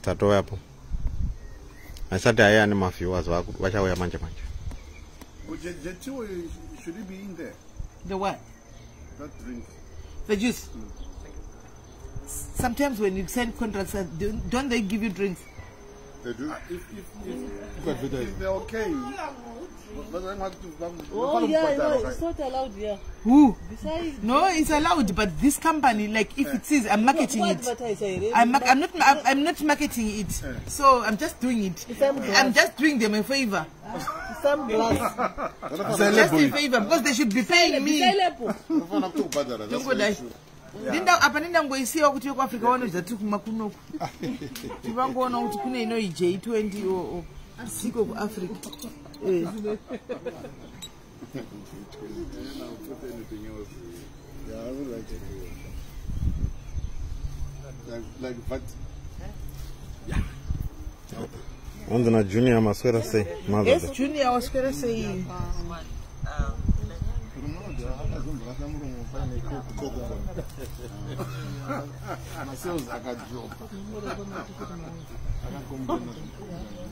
Tatovepo. Asati aya ane maviewers vachauya manje manje. But should it be in there? The what? That drink. The juice. Sometimes when you sign contracts, don't they give you drinks? They do. If they're okay. Oh yeah, no, it's not allowed here. Who? Besides, no, it's allowed, but this company, like, if it says I'm marketing it, I'm not marketing it. So I'm just doing it. I'm just doing them a favor. Some glass. Just a favor, because they should be paying me. Apa ndindangoisiwa kuti yekuAfrica vanoziva tiri kumwa kunoku. Tivangoona kuti kune inoi J20 o siko kuAfrica. Yeah, I would like it. Like what? Yeah. Ondona Junior maswera sei? Yes, Junior waswera sei?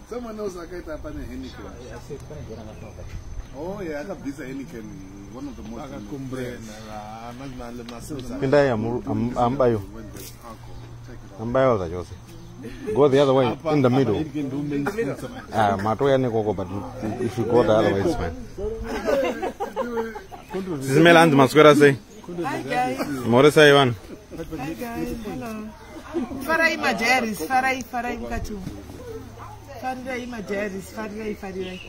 Someone else akaita pane Heineken. Oh yeah, akabvisa Heineken, one of the most. Pindai ambayo. Ambayo zvachose. Go the other way, in the middle. Ah, matoya nekoko, but if you go the other way, it's fine. Sisimela hanzi maswera sei? Hi guys. More sei vanhu? Hi guys, hello. Farai madiaries, farai, farai mukati. Farirai madiaries, farirai, farirai.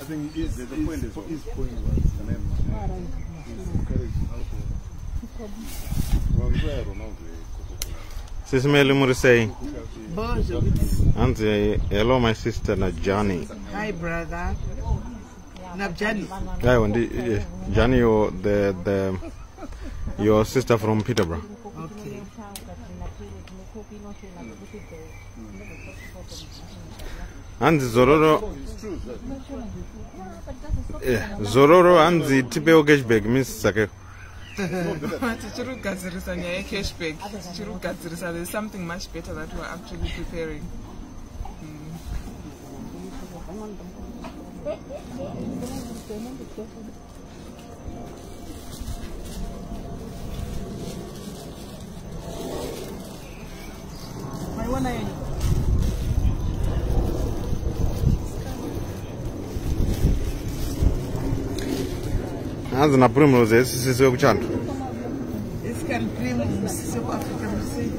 I think the point is, his point was the name. Sisimeli muri sei? Bozo. Hanzi hello my sister na Johnny. Hi brother. Nabjani. Yeah, Johnny, your sister from Peterborough. Okay. Hanzi Zororo. Zororo hanzi tipewo cashback Miss Sakeko. Tichiri kugadzirisa nyaya yecashback. Tichiri kugadzirisa. There's something much better that we're actually preparing. Hanzi na Primrose esisisi wekuchando. Iscan Primrose sekuAfrica musei.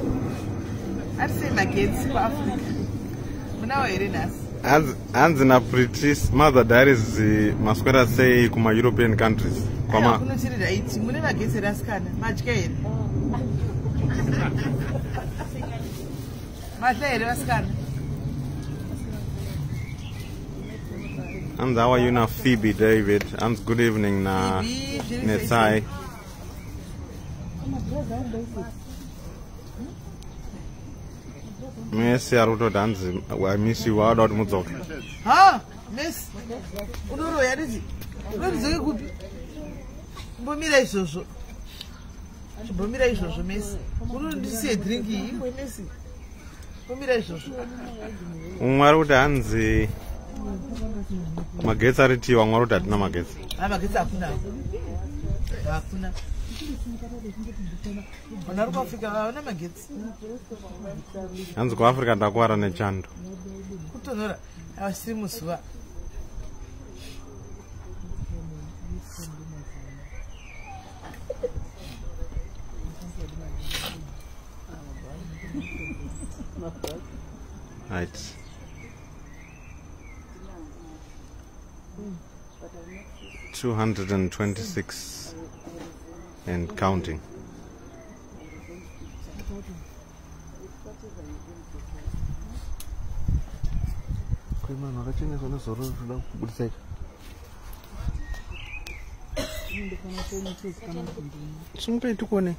Ari sei magetsi kuAfrica? Munawo here nhasi? Hanzi na British Mother Diaries maswera sei kuma European countries. Kwama kunotiri right mune magetsi here asikana? Madya here? Madya here vasikana? And how are you now, Phoebe David? And good evening, na Netsai. Messi aruto dance. I miss you. Wada mudzoka. Ha, Miss. Unoro yarizi. Unorizoke kupi? Mbomira izvozvo. Chimbomira izvozvo, Messi. Unondisiye drink iyi, imwe Messi. Mbomira izvozvo. Umwe ari kuti hanzi magetsi ari tiwa, mwari kuti hatina magetsi. Magetsi hakuna. Hakuna. Vanhu vari kuAfrica havana magetsi. Hanzi kuAfrica ndakuwara nechando. Kutonhora havasiri muzuva. Right. 226 and counting. Simukai tikuone.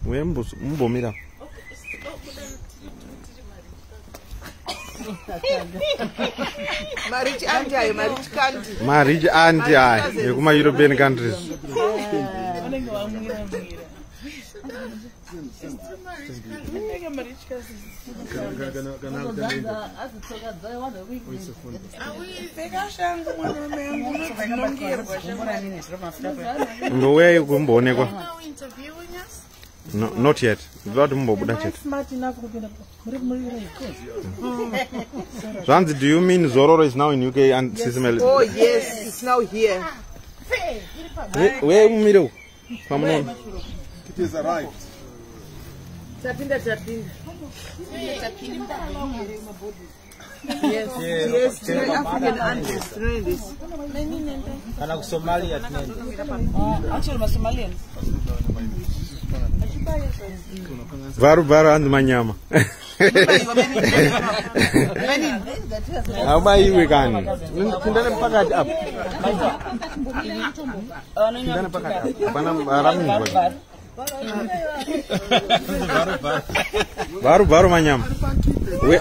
Uye mumbomira. Marich anti ayo, marich country. Marich anti ayo, yekuma European countries. Unenge wamwira mwira. Mbouyai kumboonekwa. No, not yet. Ndoda kuti mumbobuda chete. Zvanzi, do you mean Zororo is now in UK and Sisimel? Oh yes, it's now here. Uyai mumire uko. Pamunoona. It has arrived. Tapinda tapinda. Yes, yes, tine African aunties, tinoenda this. Kana kuSomalia tunaenda. Actually, maSomalians. Varu varu hanzi manyama. Haubaiwe kani. Pindane pakati apa. Pindane pakati apa. Hapana ramunzwa. Varu varu manyama. We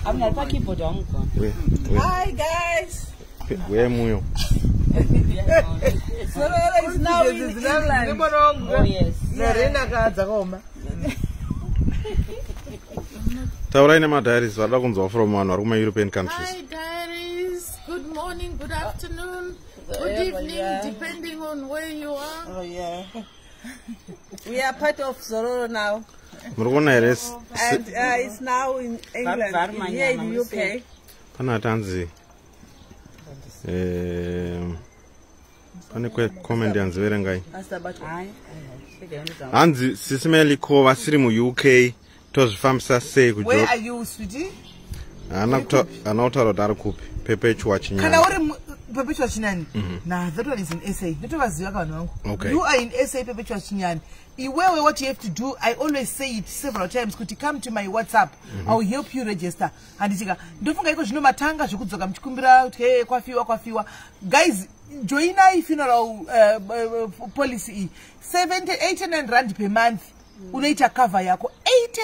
Amna pa keyboard wangu. Hi guys. We muyo. Zororo is now in England. Oh yes. Nerena kadzakaoma. Taurai nemadiaries varida kunzwa from vanhu vari kuma-European countries. Hi diaries, good morning, good afternoon, good evening, depending on where you are. Oh yeah. We are part of Zororo now. Muri kuona here And it's now in England, here in the UK. Pana atanzi pane comment yanzi verengai. Hanzi Sisimeli ko vasiri muUK tozvifambisa sei Where kujo are you, sweetie? haana kutaura kuti ari kupi. Perpetua Kana Chinyani. uri Perpetua Chinyani. Nah, that one is in SA. Ndotovaziva ka vanhu vangu. Okay. You are in SA, Perpetua Chinyani. Iwewe, what you have to do, I always say it several times, kuti come to my WhatsApp. I will help you register. Handitika, ndofunga iko zvino matanga zvekudzoka muchikumbira kuti hey, kwafiwa kwafiwa. Guys, joinai funeral policy iyi. 89 rand per month. Unoita cover yako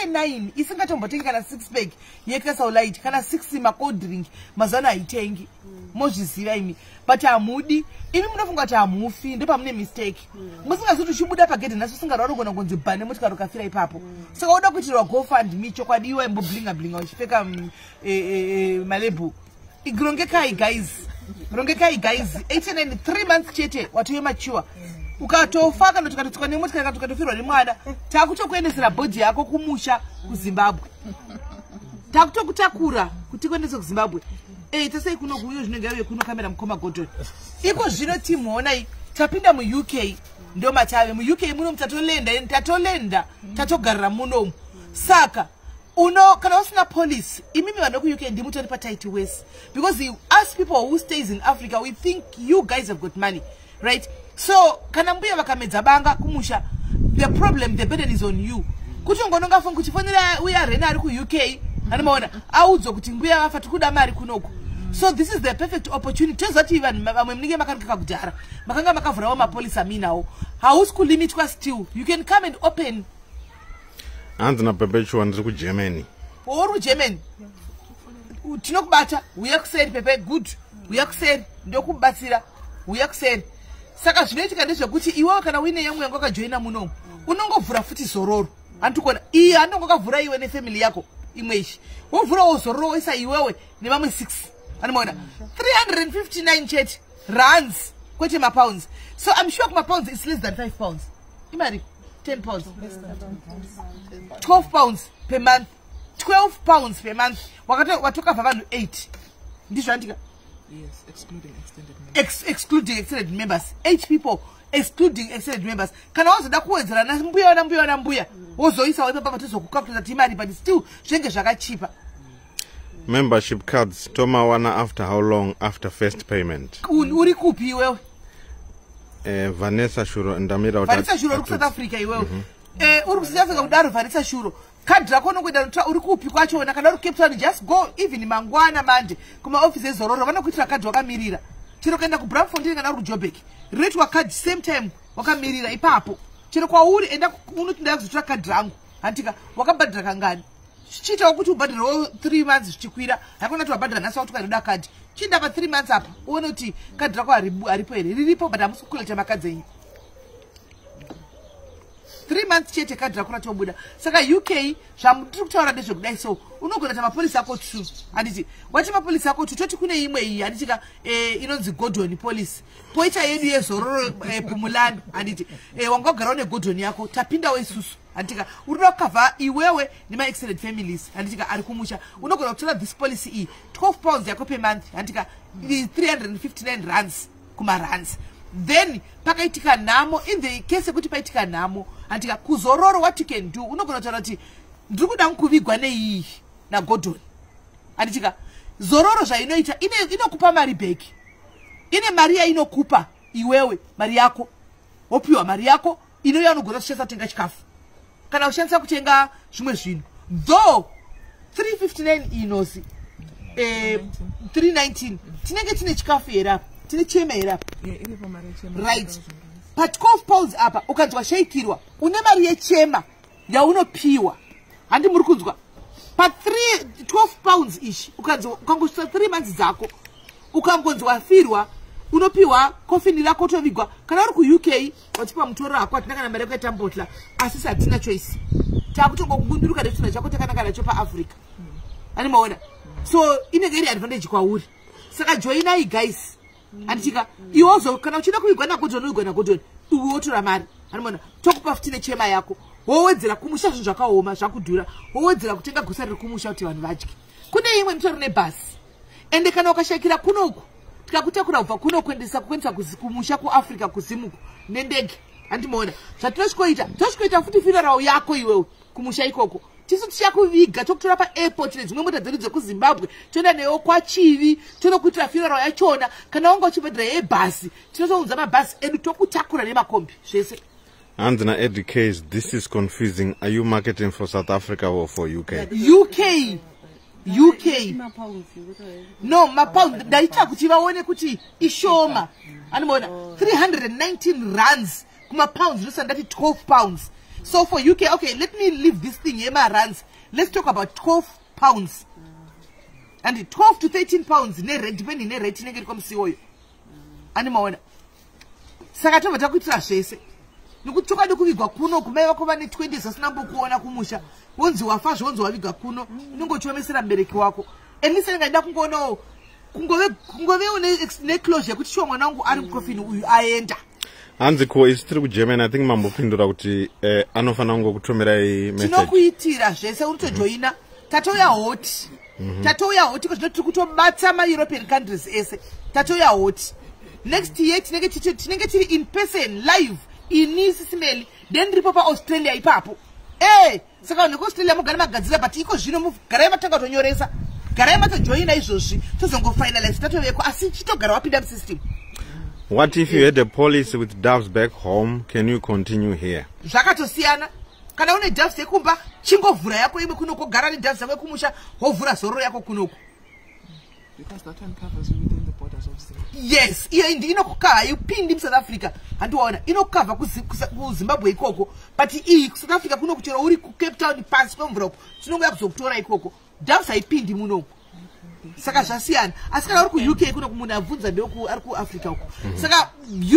89 isingatombotengi kana 6 pack yeCastle Lite kana 6 macold drink mazuva ano haitengi. Mozviziva imi, but hamudi imi munofunga kuti hamufi, ndopamune mistake. Musingazivi kuti uchibuda pagedhe nhasi usingarwari ugona kunzi bha nemotikari ukafira ipapo. Saka uda kuitirwa GoFundMe chokwadi iwe imboblinga blinga uchipfeka malebhu. Rongekai guys, rongekai guys. 89 3 months chete watove mature. Ukatofa kana tukatotswa nemotikari kana tukatofirwa nemwana, takutokuendesera bhodhi yako kumusha kuZimbabwe. Takutokutakura kuti kuendese kuZimbabwe. Tasei kuno kuyo zvinenge yave kuno kamera mukoma Gordon. Iko zvino timuonai tapinda muUK, ndo matave muUK muno tatolenda tatogarira munomu. Saka uno kana usina policy imimi vanhu vekuUK ndimutori pataiti wese, because us people who stays in Africa we think you guys have got money, right? So kana mbuya vakamedza banga kumusha, the problem, the burden is on you. Kuti ungononga funga kuti fonera uya Rena ari kuUK anomaona audzwa kuti mbuya vafa tikuda mari kunoku. So this is the perfect opportunity. Toziva kuti vanhu vamwe munenge makarukaka kudhara, makanga makavhurawo mapolisi aminawo, hausi kulimitwa still, you can come and open. Hanzi naPerpetua ndiri kuGermany. Uri kuGermany, tinokubata, uya kuseri Pepe, good, uya kuseri, ndokubatsira, uya kuseri. Saka zvinoitika ndezvekuti iwewe kana uine yamwe yangu wakajoina munomu, unongovhura futi Zororo. Handikona iye anonge wakavhura iwe nefamily yako imwe ichi, wovhurawo Zororo woisa iwewe nevamwe 6. Anomaona 359 chete rands, kwete mapounds. So I'm sure kumapounds it's less than 5 pounds. Imari 10 pounds, 12 pounds per month, 12 pounds per month. Watokavha vanhu 8, ndizvo andika? Yes, excluding extended members. Excluding extended members, 8 people excluding extended members. Kana wazoda kuwedzera nambuya nambuya nambuya, wozoisawo ipapa tozokucalculata ti imari, but still zvinenge zvakachipa. Membership cards tomawana after how long after first payment? Uri kupi iwewe? Vanessa Shuro ndamira kuti Vanessa Shuro uri kuSouth Africa iwewe. Uri kuSouth Africa kudaro Vanessa Shuro, kadhi rako unokuenda notora uri kupi kwachona. Kana uri Cape Town, just go even mangwana manje kumaofisi eZororo, vanokuitira kadhi wakamirira. Chero kuenda kuBramfontein kana uri kuJobek, rinoitwa kadhi same time wakamirira ipapo. Chero kwauri enda unoti ndaya kuzotora kadhi rangu, handika wakabhadhara kangani? Chiitawo kuti ubhadharewo 3 months zvichikwira, haikona kuti wabhadhara nhasi wakuti ukainoda kadhi. Chiinda pa 3 months apa uone kuti kadhi rako haripo here. Riripo, but hamusi kucollecta makadhi enyu. 3 months chete kadhi rako ratobuda. Saka UK zvamutiri kutaura ndezvekudai, so unogona kuita mapolisi ako 2, handiti? Wati mapolisi ako 2, toti kune imwe iyi, handitika, inonzi Gordon policy, poita yedu yeZororo, Pumulani, handiti? Wanga wagarawo neGordon yako, tapindawo isusu, handitika? Uri kuda kukavha iwewe nemaextended families, handitika, ari kumusha. Unogona kutora this policy iyi, £12 yako per month, handitika? 359 rands kumarands. Then pakaitika nhamo, in the case yekuti paitika nhamo, handitika, kuZororo, what you can do, unogona kutaura kuti ndiri kuda kuvigwa neiyi naGordon, handitika? Zororo zvainoita, inokupa mari back, ine mari yainokupa iwewe, mari yako, wopiwa mari yako inouya, unogona kushandisa kutenga chikafu kana kushandisa kutenga zvimwe zvinhu. Though 359 inozi 319, tinenge tine chikafu here apa? Tine chema here apa? Yeah, iripo mari yechema. Right, pa£12 apa, ukanzwa washaikirwa, une mari yechema yaunopiwa, handi muri kunzwa? Pa3 £12 ichi, ukanzi ukangosvitsa 3 months dzako, ukangonzi wafirwa, unopiwa kofini rako, tovigwa. Kana uri kuUK, wachipiwa mutoro hako, hatina kana mari yekuita mbotla, asi hatina choice, takutongokunduruka nechitunha chako takanaka nacho paAfrica, ani maona? So inenge iri advantage kwauri. Saka joinai guys, handitika? Iwozo kana uchida kuvigwa naGordon, uvigwa naGordon, iwe wotora mari, animona? Tokupa futi nechema yako, wowedzera kumusha. Zvinhu zvakaoma, zvakudhura, wowedzera kutenga gusa riri kumusha kuti vanhu vadye. Kune imwe mutori nebhasi, ende kana ukashakira kunoku, tikakutakura kubva kuno kuendesa kumusha kuAfrica, kuZimuku, nendege, handimaona? Zvatinosvikoita, tosvikoita futi funeral yako iwewe kumusha ikoko. Tisu tichakuviga, tokutora paairport nedzimwe mota dzedu dzekuZimbabwe, toenda newo kwaChivi, tonokuitira funeral yachona. Kana wanga uchibhadhira yebhasi, tinotounza mabhasi edu, tokutakura nemakombi, zvese. Hanzi naEddie Case, this is confusing. Are you marketing for South Africa or for UK? UK, UK. No, mapound ndaita kuti vaone kuti ishoma, anomaona? 319 rands kumapounds, ndosaka ndati £12. So for UK, okay, let me leave this thing yemarands. Let's talk about £12 and 12 to £13 nerate, depending nerate inenge iri kwamusi iwoyo, animaona? Saka tobva takuitira zvese, nekuti chokwadi kuvigwa kuno, kumai vako vane 20 vasina mbokuona kumusha, wonzi wafa, zvonzi waviga kuno, unenge uchiomesera mubereki wako. At least anenge achida kungoonawo, kungovewo neclosure yekuti shuwa mwana wangu ari mukofini uyu aenda. Hanzi ko isi tiri kuGermany? I think mambopindura kuti anofanira kungokutumirai message. Tinokuitira zvese, unotojoina. Tatouya hot, tatouya hot iko zvino, tiri kutobata maEuropean countries ese, tatouya hot. Next year tinenge tiri in person live, ini Sisimeli, then ndiripo paAustralia ipapo. E saka vanhu vekuAustralia mugara magadzira, but iko zvino garai matanga kutonyoresa, garai matojoina izvozvi, tozongofinalize tatoveko, asi chitogara wapinda musystem. What if you had a policy with Doves back home? Can you continue here? Zvakatosiyana. Kana une Doves yekumba, chingovhura yako imwe kunoko, gara neDoves yako yekumusha, wovhura Zororo yako kunoku. Because that one covers you within the borders of Zimbabwe. Yes, iyo indi inokukavha, haipindi muSouth Africa, handiwaona? Inokukavha kuZimbabwe ikoko, but iyi kuSouth Africa kuno, kuchero uri kuCape Town pasi kwemvura uko, tinongouya kuzokutora ikoko. Doves haipindi munoku, saka zvasiyana. Asi kana uri kuUK kunoku, munhu abvunza ndeku ari kuAfrica uku. Saka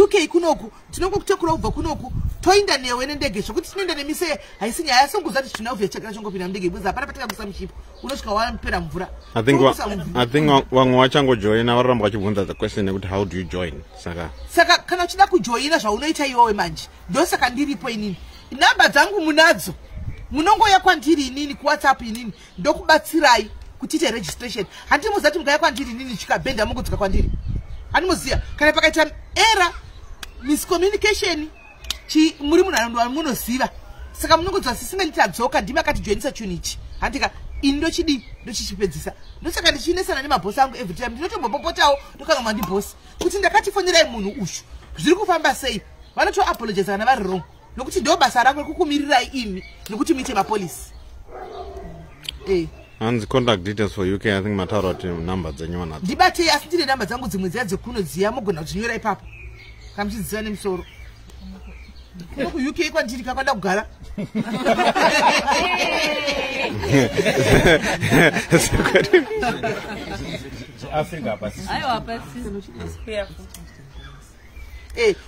UK kunoku tinongokutakura kubva kunoku, toinda newe nendege, zvokuti tinoenda nemise, haisi nyaya yasongoza kuti tinobva chakira chongopinda mundege, because hapana patikakuisa mushipo, unosvika wapera mvura. I think vamwe vachangojoina varoramba vachibvunza the question yekuti how do you join, saka Saka kana uchida kujoina, zvaunoita iwewe manje, ndosaka ndiripo inini, namba dzangu munadzo, munongoya kwandiri inini kuWhatsApp, inini ndokubatsirai kuti ite registration. Handimuziva kuti mukauya kwandiri inini, chikabhenda mungodzoka kwandiri, handimuziva. Kana pakaita error, miscommunication, chi muri munhu wamunoziva, saka munongodzoka, sisimeni tadzoka, ndimi akatijoinisa chinhu ichi, handika? Ini ndochidii? Ndochichipedzisa. Ndosaka ndichinesana nemabhosi angu every time, ndinotombopopotawo, ndokanga mandibhosi kuti ndakatifonerai munhu uyu, zviri kufamba sei? Vanotoapologiza kana vari wrong, nokuti ndo basa rangu rekukumirirai imi nekuti muite mapolisi e. Hanzi contact details for UK. I think mataura kuti namba dzenyu vanadzo. Ndibatei, asi ndine namba dzangu dzimwe dziya dzekuno dziya, mugona kudzinyora ipapo kana muchidziziva nemusoro. Kuno kuUK kwandiri kakwada kugara. ZveAfrica hapasi. Aiwa, hapasi.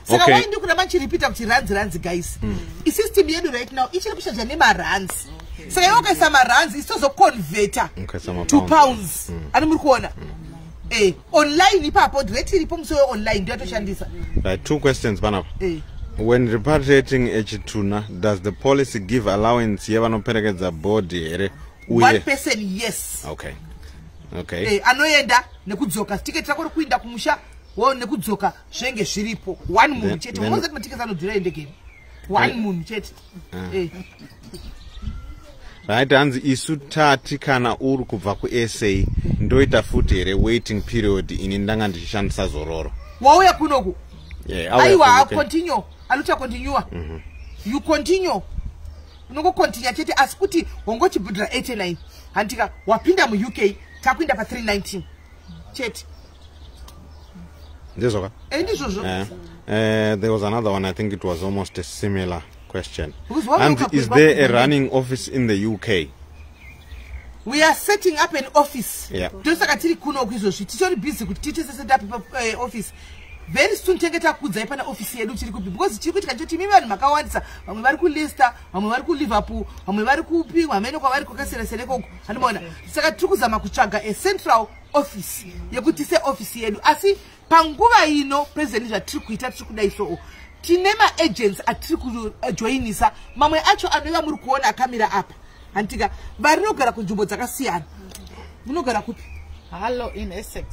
Saka Okay. why ndikuramba ndichiripita kuti ranzi ranzi, guys? Isystem yedu right now ichiri kushanja nemaranzi. Saka iwe ukaisa maranzi, isozoconverta Ukaisa ma to pounds. pounds. Ani muri kuona online ipapo, rate iripo musi weonline ndo yatoshandisa. Right, two questions panapa. When repatriating echituna, does the policy give allowance yevanoperekedza body here? One Uye person, yes. Okay. Anoenda nekudzoka, tiketi rako rekuinda kumusha wo nekudzoka zvenge zviripo, one munhu chete. Unoziva kuti matiketi anodhura endegeni, one munhu chete. Right, hanzi isu tati kana uri kubva kuSA, ndoita futi here waiting period? Ini ndanga ndichishandisa Zororo. Wauya kunoku? Yeah, auya Aiwa, kuUK. continue, aluta continua. You continue, unongocontinua chete, asi kuti wangochibhudhira 89, handika? Wapinda muUK, takuinda pa319 chete. Ndizvoka? Ndizvozvo. Yeah. There was another one. I think it was almost a similar question. Because why And woke up is with there a one- running office in the UK? We are setting up an office. Ndosaka tiri kunoku izvozvi, titori busy kuti tiite set up office. Very soon tenge takuudzai pana ofisi yedu tiri kupi, because chiri kuitika choti imi vanhu makawandisa, vamwe vari kuLeicester, vamwe vari kuLiverpool, vamwe vari kupi, vamene kwavari kwakasiyana-siyana ikoko, handimaona? Saka tiri kuzama kutsvaga a central office yekuti seofisi yedu. Asi panguva ino president, zvatiri kuita, tiri kudai soo, tine maagents atiri kujoinisa, mamwe acho anova muri kuona akamira apa, handitika? Varinogara kunzvimbo dzakasiyana. Munogara kupi? Hello, in Essex.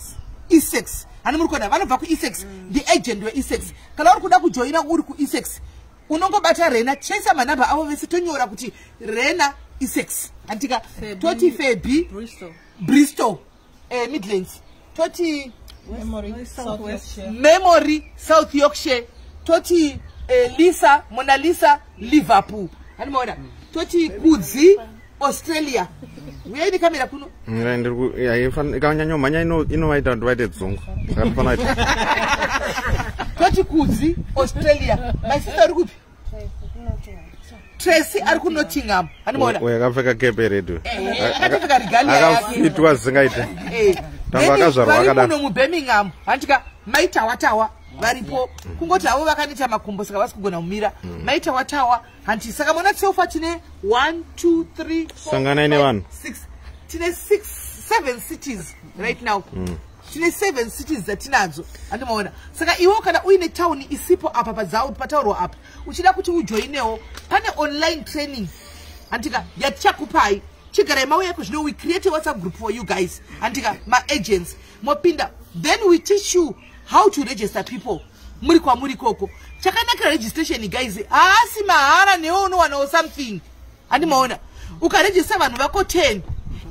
Essex, hani muri kuona vanobva kuEssex, ndiagent weEssex. Kana uri kuda kujoina uri kuEssex, unongobata Rena. Tichaisa manhamba avo vese, tonyora kuti Rena Essex, handitika? Toti Febi Bristol. Bristol, Midlands, toti Memory, South Yorkshire. Memory, South Yorkshire, toti Lisa, Mona Lisa, Liverpool, handimaona? Toti Kudzi, Australia. Uyai nekamera kuno. Right, yeah, ikanyanyomhanya inovaita kuti vaite dzungu, saka tofanira kuita Toti Kudzi, Australia. My sister ari kupi? Tracy ari kuNottingham, handimaona? Uyo akapfeka kepe yeredio. Akatopfeka regalia yake. Akafitwa zvisingaite. Tangu Then akazvarwa vari akadaro. muno muBirmingham, handika? Maitawatawa varipo, kungoti havo vakaneta makumbo, saka vasi kugona kumira. Maitawatawa, hanti? Saka mona sofa tine 1, 2, 3, 4, Sanganai nevanhu. 6, tine 6, 7 cities right now. Tine 7 cities dzatinadzo, handimaona? Saka iwo kana uine tauni isipo apa pataurwa apa, uchida kuti ujoinewo, pane online training, handika, yatichakupai. Chigarai mauya iko zvino, we create a WhatsApp group for you guys, handika? Maagents mopinda, then we teach you how to register people muri kwamuri ikoko. Chakanakira registration, guys, haasi mahara, newe unowanawo something, handimaona? Ukarejista vanhu vako 10,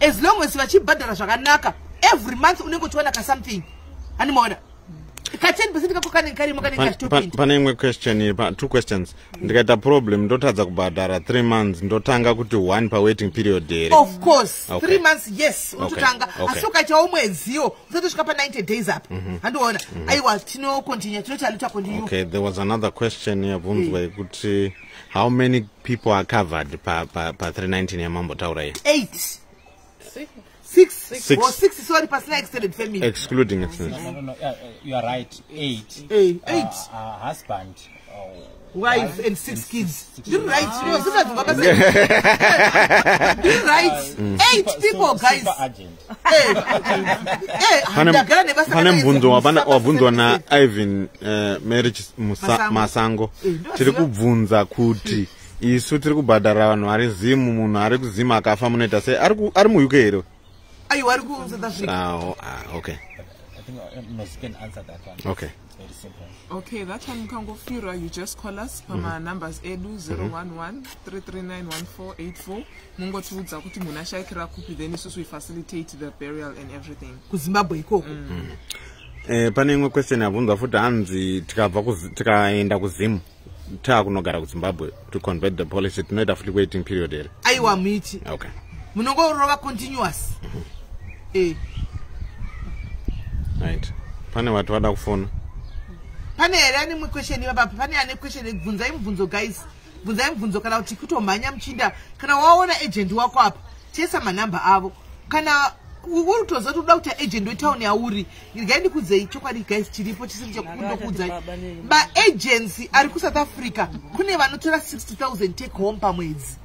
as long as vachibhadhara zvakanaka every month, unenge uchiwana kasomething, handimaona? Ka10% kako kanenge karimo, kanenge kachitopinda. Pane imwe question iri two questions. Ndikaita problem, ndotadza kubhadhara 3 months, ndotanga kuti one pawaiting period here? Of course. 3 months, yes, unototanga. Asi ukaitawo mwedziwo usatosvika pa90 days apa, handiona? Aiwa, tinocontinue, tinoti aluta continue. Okay, there was another question yabvunzwa yekuti how many people are covered pa 319 yamambotaura iyi? Eight, six. Six. Or six, sorry, pasina extended family. Excluding extended. No, you are right. Eight. Eight. Husband, Wife and six kids. Six. Ndiri right? Ndinoziva basa, ndiri right? Eight people, guys. Super agent. Ndagara nebasa. Pane mubvunzo wabvunzwa naIvan Mary Masango. Masango. Ndoziva. Tiri kubvunza kuti isu tiri kubhadhara vanhu vari Zimu, munhu ari kuZimu akafa munoita sei? Ari muUK here? Aiwa, ari kuSouth Africa. Ah, oh, ah, okay. I think Nozi can answer that one. Okay. It's very simple. Okay, that one mukangofirwa, you just call us pamanumbers edu, 011 339 1484, mungotiudza kuti munhu ashayikira kupi, then isusu we facilitate the burial and everything. KuZimbabwe ikoko. Pane imwe question yabvunzwa futi, hanzi tikabva tikaenda kuZimu, taakunogara kuZimbabwe to convert the policy, tinoita futi waiting period here? Aiwa, muiti. Okay. Munongorova continuous. Right, pane vati vada kufona. Pane here ane imwe question ipapapa? Pane ane question? Bvunzai mubvunzo, guys, bvunzai mubvunzo, kana kuti kutomhanya muchinda. Kana waona agent wako apa, tiisa manhamba avo kana Uri kutoziva kuti uda kuita agent wetown yauri. Regai ndikudzei chokwadi, guys, chiripo chisiri chekundokudzai. Maagency ari kuSouth Africa, kune vanotora 60 000 take home pamwedzi.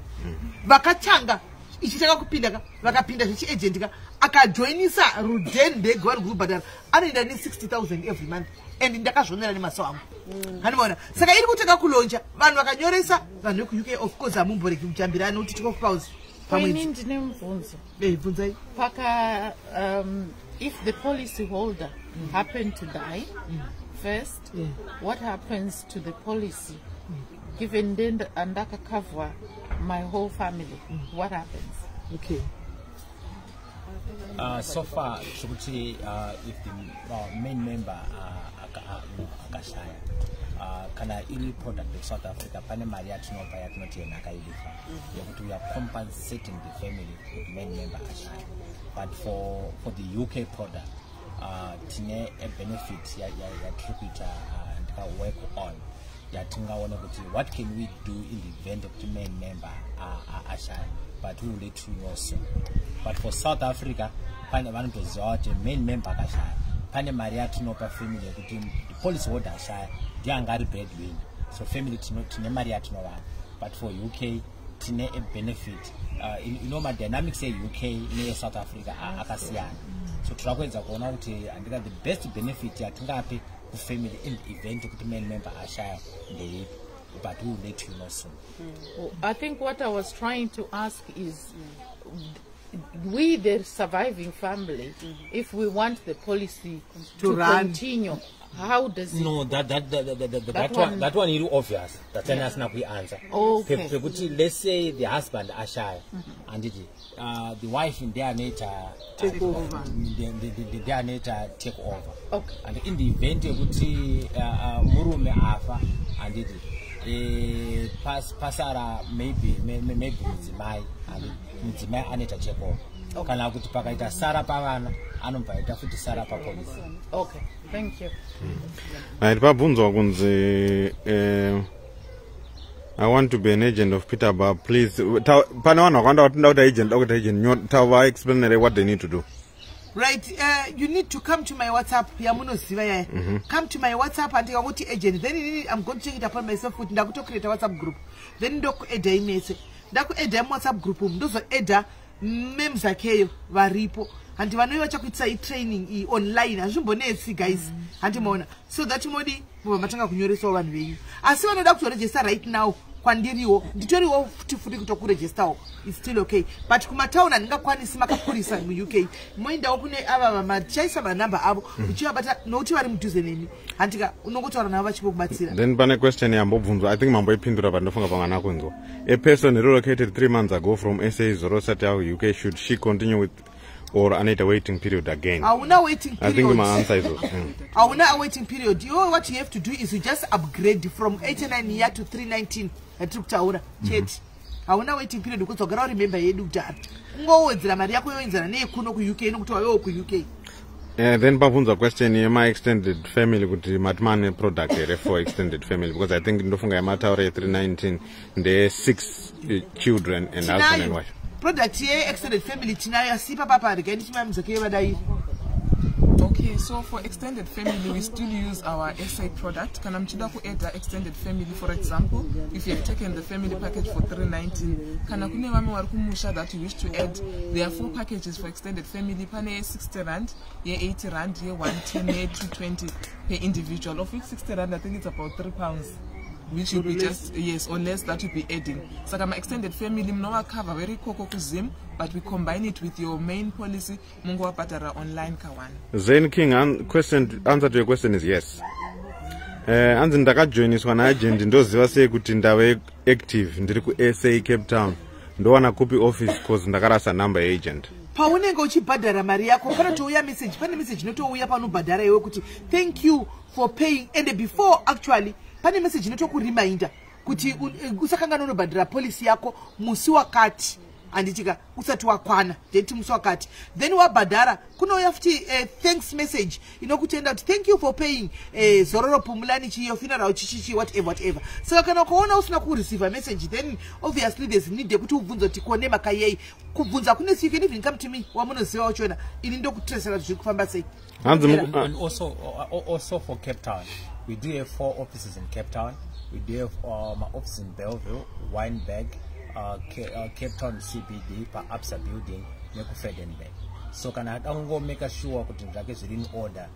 Vakatanga ichitanga kupinda ka, vakapinda zvechiagent ka, akajoinisa Rudenberg, vari kubhadhara, anoenda ne60 000 every month, and ndakazvionera nemaso angu. Handimaona? Saka iri kutanga kulauncha, vanhu vakanyoresa, vanhu vekuUK of course hamumboregi kujambirana nokuti £12 Ini pamwedzi. ndine mubvunzo. Bvunzai. Paka if the policy holder happen to die first, what happens to the policy? Given then andakacover my whole family, what happens? Okay. So far tiri if the main member akashaya, kana iri product of South Africa, pane mari yatinopa yatinoti yenhaka irifa, yekuti we are compensating the family kuti main member ashaya. But for the UK product, tine a benefit yatiri kuita ndika work on yatingaone kuti what can we do in the event yekuti main member ashaya, but we will let you know soon. But for South Africa, pane vanotoziva kuti main member akashaya, pane mari yatinopa family yekuti the policy holder ashaya, ndiye anga ari breadwinner, so family tine mari yatinovana. But for UK tine a benefit madynamics eUK neyeSouth Africa akasiyana, so tira kuedza kuona kuti handika the best benefit yatingape kufamily in the event yekuti main member ashaya ndeipi, but we will let you know soon. Well, I think what I was trying to ask is, we, the surviving family, if we want the policy To to run. continue, how does it? No, that That one, one- that one iri obvious, that asina kuianswer. Pekuti let's say the husband ashaya, handiti the wife ndiye anoita Take over. Ndiye anoita take over. And in the event yekuti murume afa, handiti pasara maybe mudzimai, handiti mudzimai anoita take over, kana kuti pakaita sara pavana, anobva aita futi sara papolicy. Okay, thank you. Right, pabvunzwa kunzi "I want to be an agent of Peter Bar, please." Pane vanhu vakawanda vatinoda kuita agent, da kuita agent. Tavaexplainere what they need to do. Right, you need to come to my WhatsApp yamunoziva yaya. Come to my WhatsApp, handikangoti agent, then inini I'm going to take it upon myself kuti ndakutocreata WhatsApp group, then ndokuadda mese. Ndakuadda muWhatsApp group umu, ndozoadda memzakeyo varipo, handi vanouya vachakuitisai training iyi online, hazvimbonetsi, guys. Handimaona? So that modi mubva matanga kunyoresawo vanhu venyu. Asi vanoda kutoregister right now kwandiriwo, nditoriwo futi futi kutokuregistawo, it's still okay. But kumatauni handingakwanisi, makapurisa muUK, moendawo kune ava vamachaisa manhamba avo uchivabata, nokuti vari mudhuze nemi, handika unongotaura navo vachimbokubatsira. Then pane question yambobvunzwa, I think mamboipindura, but ndofunga pamwe anakunzwa. A person relocated 3 months ago from SA zorosati UK, should she continue with or anoita waiting period again? Hauna waiting I think period. maanswer izvozvo. Hauna a waiting period. Iwe, what you have to do is you just upgrade from 89 year to 319 yatiri kutaura chete. Hauna waiting period, because wagara uri member yedu kudhara. Ungowedzera mari yako yoenzana neyekuno kuUK, nokuti wavewo kuUK. Then pabvunzwa question yema-extended family, kuti mati mane product here for extended family, because I think ndofunga yamataura ye319 ndeye-six children and husband and Tinayo wife. Product ye-extended family, tinayo, asi ipapapa regai ndichimamizake vadai. Okay, so for extended family, we still use our SA product. Kana muchida kuadda extended family, for example, if you have taken the family package for 319, kana kune vamwe vari kumusha that you wish to add, there are four packages for extended family. Pane R60, ye-R80, ye-110, ye-220 per individual, of which R60, I think it's about £3, which will be just, yes, or less, that will be adding. Saka ma-extended family munovacover very ikoko kuZim, but we combine it with your main policy, mungovabhadhara online ka1. Zen King, question, answer to your question is yes. Anzi ndakajoiniswa naagent, ndoziva sei kuti ndave active? Ndiri kuSA, Cape Town, ndowana kupi office, cause ndakarasa number yeagent? Paunenge uchibhadhara mari yako panotouya message, pane message inotouya panobhadhara iwe kuti "Thank you for paying." And before, actually, pane message inotokureminder kuti usakangana unobhadhara policy yako musi wakati. Handitika usati wakwana date musi wakati, then wabhadhara, kunouya futi thanks message inokutenda kuti thank you for paying, Zororo Pumulani chiyo funeral chichichi, whatever whatever. Saka kana ukaona usina kureceiva message, then obviously there's need yekuti ubvunze kuti kone makayei. Kubvunza kune, you can even come to me, wamunoziva wachona, ini ndokutresera kuti zviri kufamba sei. Hanzi And also for Cape Town, we do have four offices in Cape Town. We do have office in Belleville, Wynberg, Cape Town CBD, pa-Absa building, nekuVredenburg. So kana ada kungomake sure kuti zvake zviri in order,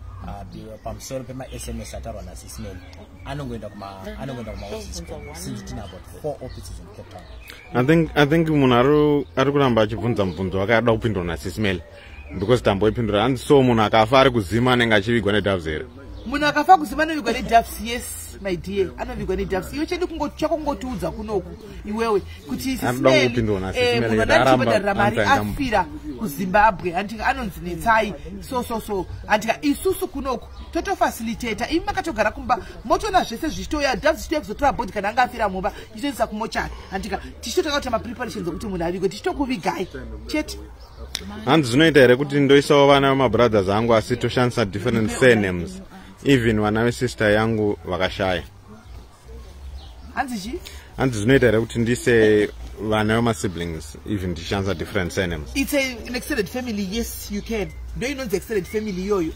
pamusoro pema-SMS ataurwa naSis Melly, anongoenda kumaoffices, since tina about four offices in Cape Town. I think munhu ari kuramba achibvunza mubvunzo wake ada kupindura naSis Melly, because tamboipindura. Hanzi, so munhu akafa ari kuZim anenge achivigwa neDoves here? Munhu akafa kuZim anovigwa neDoves, yes my dear, anovigwa neDoves. Iwe chedu chako kungotiudza kunoku iwewe kuti Anoda kungopindura naSis Melly, munhu aramba anachibhadharira mari answer. Afira kuZimbabwe, handika, anonzi Netsai so so so, handika. Isusu kunoku totofacilitata, imi makatogara kumba motoona zvese zvichitouya, Doves zvichitouya kuzotora body kana anga afira mumba, ichitoendesa kumochari, handika. Tichitotanga kuita mapreparations ekuti munhu avigwe, tichitokuvigai chete. Hanzi, zvinoita here kuti ndoisawo vana vemabrothers angu asi toshandisa different surnames, even vana vesister yangu vakashaya? Hanzi chii? Hanzi, zvinoita here kuti ndise vana vemasiblings even tichishandisa different surnames? It's an extended family, yes you can. Ndo inonzi extended family iyoyo.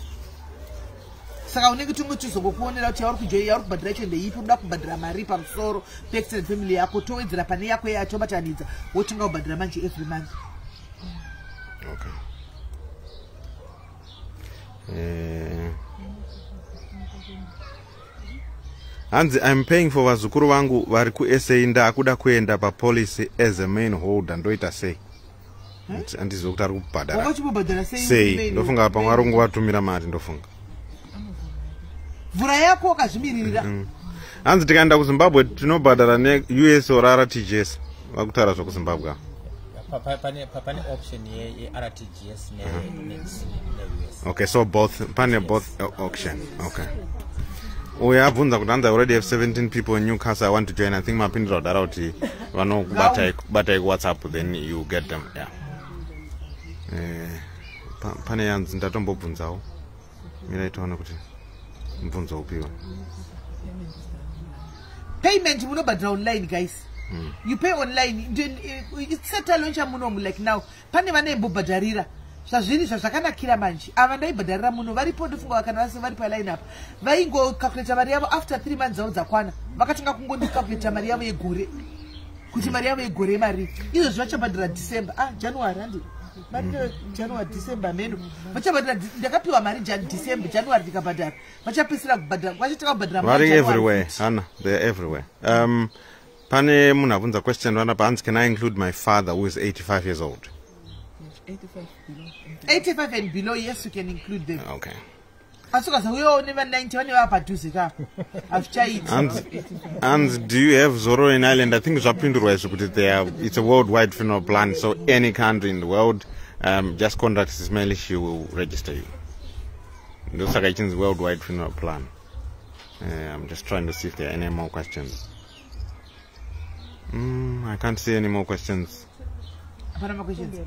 Saka unenge tungotizongokuonera kuti yauri kujoin, yauri kubhadhira yacho ndeipi, unoda kubhadhira mari pamusoro peextended family yako, towedzera pane yako iya, tobatanidza, wotenga kubhadhira manje every month. Okay. Hanzi, I'm paying for vazukuru vangu vari kuSA, ndakuda kuenda papolicy as a main holder, ndoita sei? Handizivi kuti ari kubhadhara Wakachibobhadhara sei? sei. Ndofunga pamwe ari kungovatumira mari, ndofunga. Vhura yako wakazvimiririra. Hanzi, tikaenda kuZimbabwe tinobhadhara neUS or RTGS? Vakutaura zvokuZimbabwe ava. Pane option yeRTGS ne-US. Okay, so both, pane both option. Okay, uyo abvunza kuti, hanzi, I already have 17 people in Newcastle, I want to join. I think mapindura kudhara kuti vanokubatai, batai kuWhatsApp, then you get them, yeah. Pane yanzi ndatombobvunzawo, mirai tione kuti mubvunzo upiwa. Payment munobhadhara online, guys. You pay online. Tisati munomu, like now pane vanaimbobhadharira, zvazviri zvazvakanakira manje, ava ndaibhadharira muno varipo, ndofunga kana vase vari paline apa, vaingocalculata mari yavo after 3 months dzavo dzakwana, vakatanga kungondicalculata mari yavo yegore, kuti mari yavo yegore mari izvozvi vachabhadhara December, ah, January, handi mari January, December meno vachabhadhara. Ndakapiwa mari December, January ndikabhadhara, vachapedzisira kubhadhara, vachatanga kubhadhara muna Vari January everywhere futi. Hana, they're everywhere. Pane munhu abvunza question vanapa, hanzi, can I include my father who is 85 years old? 85 below. 85 and below, yes, you can include them. Okay. Asi ukazouyawo neva90 vane vava padhuze ka, hazvichaiti. And do you have Zororo in Ireland? I think zvapindurwa izvi kuti they are, it's a worldwide funeral plan, so any country in the world, just contact Sis Melly, she will register you. Ndosaka ichinzi worldwide funeral plan. I'm just trying to see if there are any more questions. I can't see any more questions. Hapana maquestions,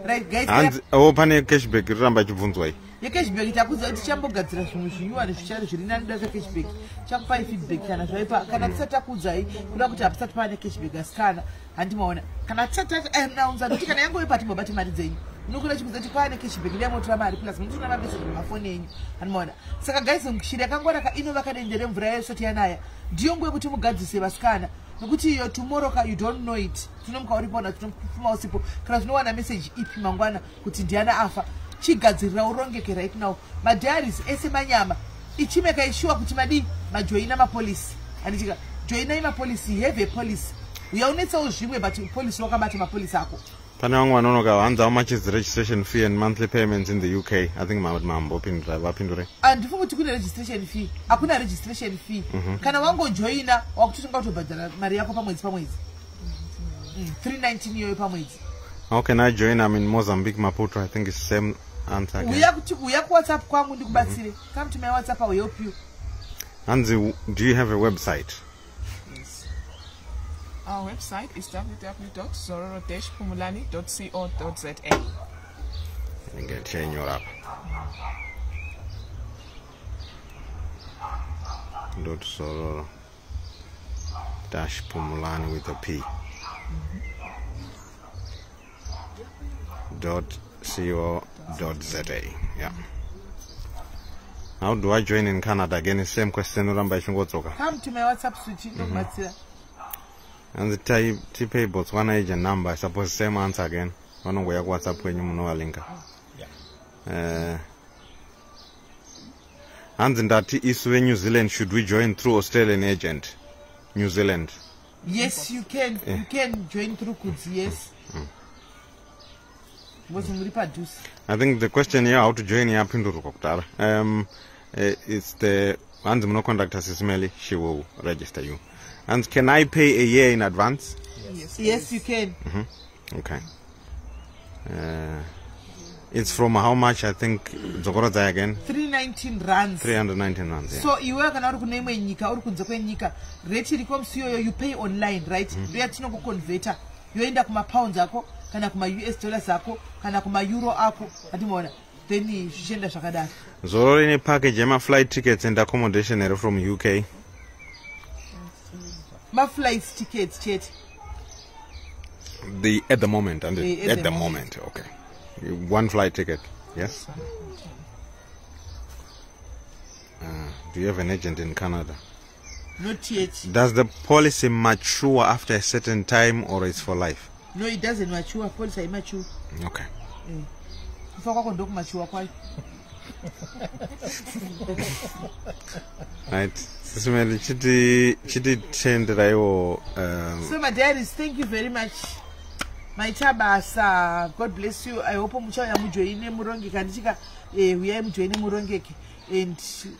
right guys? Hanzi, oh, pane cashback riramba ichibvunzwa iyi. Yecashback takuziva kuti tichambogadzira zvimwe zvinyuwani zvichari zviri nani da zvecashback, chakupai feedback kana zvaipa. Kana tisati takuudzai, kuda kuti hapisati paane cashback, asi kana handimaona, kana tisati taannounsa, nokuti kana yangoipa timbobati mari dzenyu, munokuda chikuudza kuti kwaane cashback, ndiyamotora mari, plus munotoona mameseji mumafoni enyu, handimaona. Saka guys, shiri yakangwaraka inovaka dende remvura yayo isati yanaya. Ndiyo nguva yekuti mugadzise, vasikana, nokuti iyo tomorrow ka, you don't know it. Tinomuka uripo na tinofuma usipo, kana tinowana meseji ipi mangwana kuti ndiana afa. Chigadzirira, urongeke right now. Madiaries ese manyama, ichimeka ishuwa kuti madii majoina mapolicy, handitika? Joinai mapolicy, have a policy. Uyaunetsawo zvimwe, but policy wakabata mapolicy ako. Pane vamwe vanonoka, hanzi, how much is the registration fee and monthly payments in the UK? I think mambopindura, vapindure. Handifungi kuti kune registration fee, hakuna registration fee. Kana wangojoina, wakutotenga kutobhadhara mari yako pamwedzi pamwedzi, 319 iyoyo pamwedzi. How can I join? I'm in Mozambique, Maputo. I think it's the same answer again. Uya kuti uya kuWhatsApp kwangu ndikubatsire. Come to my WhatsApp, I will help you. Hanzi, do you have a website? Yes. Our website is www.zororo-pumulani.co.za. Inge tichainyora apa dot zororo dash pumulani with a p dot co dot za. Yeah. How do I join in Canada? Again, same question oramba ichingodzoka. Come to my WhatsApp switch, ndokubatsira. Hanzi tipei Botswana agent number. I suppose same answer again. Vanongoya kuWhatsApp kwenyu munovalinka. Hanzi ndati isu veNew Zealand, should we join through Australian agent? New Zealand. Yes, you can. You can join through Kudzi, yes, because muri padhuze. I think the question here, how to join, yapindurwa kudhara. It's the hanzi munocontacta Sis Melly, she will register you. And can I pay a year in advance? Yes. Yes, you can. Okay. It's from how much? I think dzokorodzai again. 319 rands. 319 rands, yeah. So iwewe kana uri kune imwe nyika, uri kunze kwenyika, rate iriko musi iyoyo, you pay online, right? Ndoyatinokuconverta yoenda kumapounds ako kana kuma-US dollars ako kana kumaeuro ako, atimaona, then zvichienda zvakadaro. Zororo ine package yemaflight tickets and accommodation here from UK? Maflights tickets chete. The at the moment and Eh, at the moment. Okay, one flight ticket, yes. Do you have an agent in Canada? Not yet. Does the policy mature after a certain time or it's for life? No, it doesn't mature. Policy haimature. Okay. Kufa kwako ndokumature kwayo. Right, Sis Melly, chiti chititenderaiwo So my diaries, thank you very much. Maita basa. God bless you. I hope muchauya mujoine murongeke, handichika? Uyai mujoine murongeke, and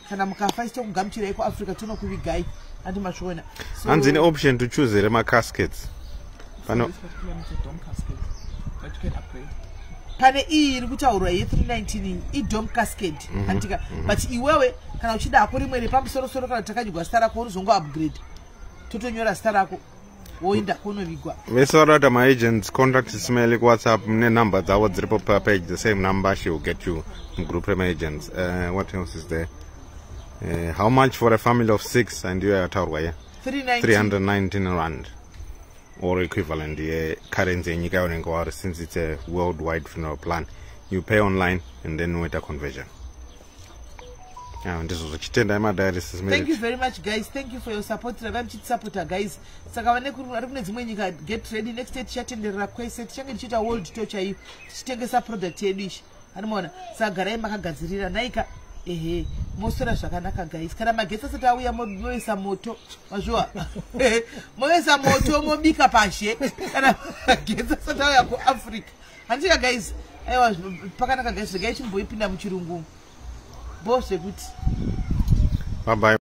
kana mukafa isitokugamuchirai kuAfrica, tonokuvigai, handi mazviona? So- Hanzi ine option to choose here macaskets pano? This particular one is a dome casket, but you can upgrade. Pane iyi iri kutaurwa ye319 iyi idome casket, handitika? But iwewe kana uchida hako rimwe repamusorosoro, kana takanyigwa zita rako, unozongo upgrade, totonyora zita rako, woenda kunovigwa. Vese vari kuita maagents, contact Sis Melly kuWhatsApp, mune number dzavo dziripo papage. The same number, she will get you mugroup remaagents. What else is there? How much for a family of six? And iyo yataurwa ye 319. 319 rand or equivalent yecurrency yenyika yaunenge wari. Since it's a worldwide funeral plan, you pay online and then woita conversion. Ah, ndizvo zvichitendai madiaries. Thank you very much, guys. Thank you for your support. Rambai muchitisapota, guys. Saka vane vari kune dzimwe nyika, get ready. Next year tichatenderera kwese, tichange tichiita world tour chaiyo, tichitengesa product yedu ichi, anomaona. Saka garai makagadzirira naika. Ehe, moswera zvakanaka, guys. Kana magetsi asati auya, moisa moto, mazviwa, moisa moto, mobika pashe kana magetsi asati auya kuAfrica, handitika, guys? Aiwa, pakanaka, guys. Regai chimboipinda muchirungu bo zvekuti Bye bye.